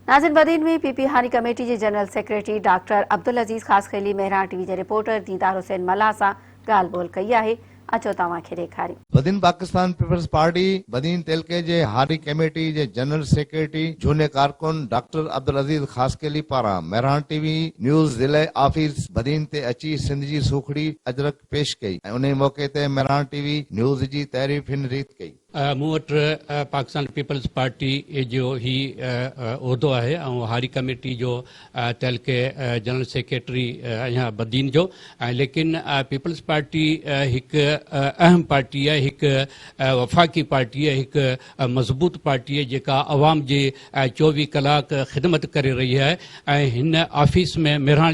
ناظرين Badin ۾ P P هاري committee جي general secretary doctor Abdul Aziz Khaskheli Mehran T V جي رپورٽر ديدار حسين ملاح سان ڳالهه ٻولهه ڪئي آهي اچو توهان کي ڏيکاريون. بدين پاڪستان پيپلز پارٽي بدين تعلقي جي هاري ڪميٽي جي جنرل سيڪريٽري جهوني ڪارڪن ڊاڪٽر عبدالعزيز خاصخيلي پاران مهراڻ ٽي وي نيوز ضلعي آفيس بدين تي اچي سنڌ جي سوکڙي اجرڪ پيش ڪئي ۽ انهي موقعي تي مهراڻ ٽي وي نيوز جي تعريف هن ريت ڪئي. مون وٽ پاڪستان پيپلز پارٽي جو هي عهدو آهي آئون هاري ڪميٽي جو تعلقي جنرل سيڪريٽري آهيان بدين جو ۽ ليڪن پيپلز پارٽي هڪ اهم پارٽي آهي هڪ وفاقي پارٽي آهي هڪ مضبوط پارٽي آهي جيڪا عوام جي 24 ڪلاڪ خدمت ڪري رهي آهي ۽ هن آفيس ۾ مهراڻ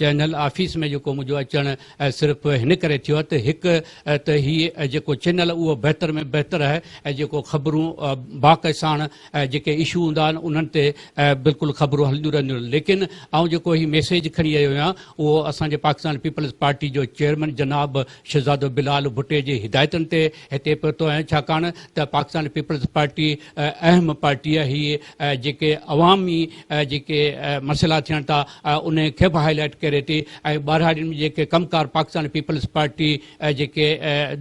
چينل آفيس ۾ جيڪو منهنجو اچڻ صرف هن ڪري ٿيو آهي ته هڪ ته هي جيڪو چينل اهو بهتر ۾ بهتر آهي ۽ جيڪو خبرون باقاعده ساڻ جيڪي اشو هوندا آهن انهن تي بلڪل خبرون هلنديون رهنديون آهن ليڪن آئون جيڪو هي ميسيج کڻي آيو آهيان اهو اسان جي پاڪستان پيپلز پارٽي جو چيئرمين جناب شهزادو بلال ڀٽي جي هدايتن تي هتي پهتو آهيان ڇاڪاڻ ته پاڪستان پيپلز پارٽي اهم پارٽي آهي هي جيڪي عوامي جيڪي مسئلا ٿين ٿا انهي کي به هائي لائيٽ ڪري ٿي ۽ ٻهراڙين ۾ جيڪي ڪم ڪار پاڪستان پيپلز پارٽي جيڪي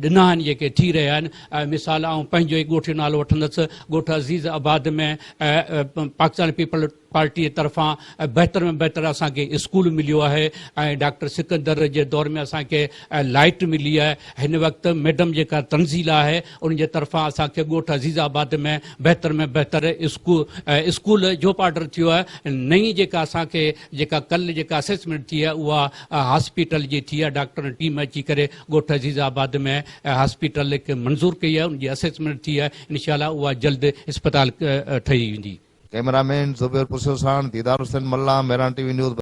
ڏنا آهن جيڪي ٿي رهيا آهن مثال آئون پنهنجو ئي ڳوٺ جو نالو وٺندس ڳوٺ عزيز آباد ۾ پاڪستان پيپلز پارٽي طرفان بهتر ۾ بهتر اسان کي اسڪول مليو آهي ۽ ڊاڪٽر سڪندر جي دور ۾ اسان کي لائيٽ ملي آهي هن وقت ميڊم جيڪا تنزيلا آهي ان جي طرفان اسان کي ڳوٺ عزيز آباد ۾ بهتر ۾ بهتر اسڪول جو به آرڊر ٿيو آهي نئين جيڪا اسان کي جيڪا ڪل جيڪا اسيسمينٽ ٿي آهي اها هاسپيٽل جي ٿي آهي ڊاڪٽرن ٽيم اچي ڪري ڳوٺ عزيز آباد ۾ هاسپيٽل کي منظور ڪئي آهي ان جي اسيسمينٽ ٿي آهي انشاء الله اها جلد اسپتال ٺهي ويندي. ڪئميرا مين زبير پرسيو ساڻ Didar Hussain Mallah, Mehran T V news.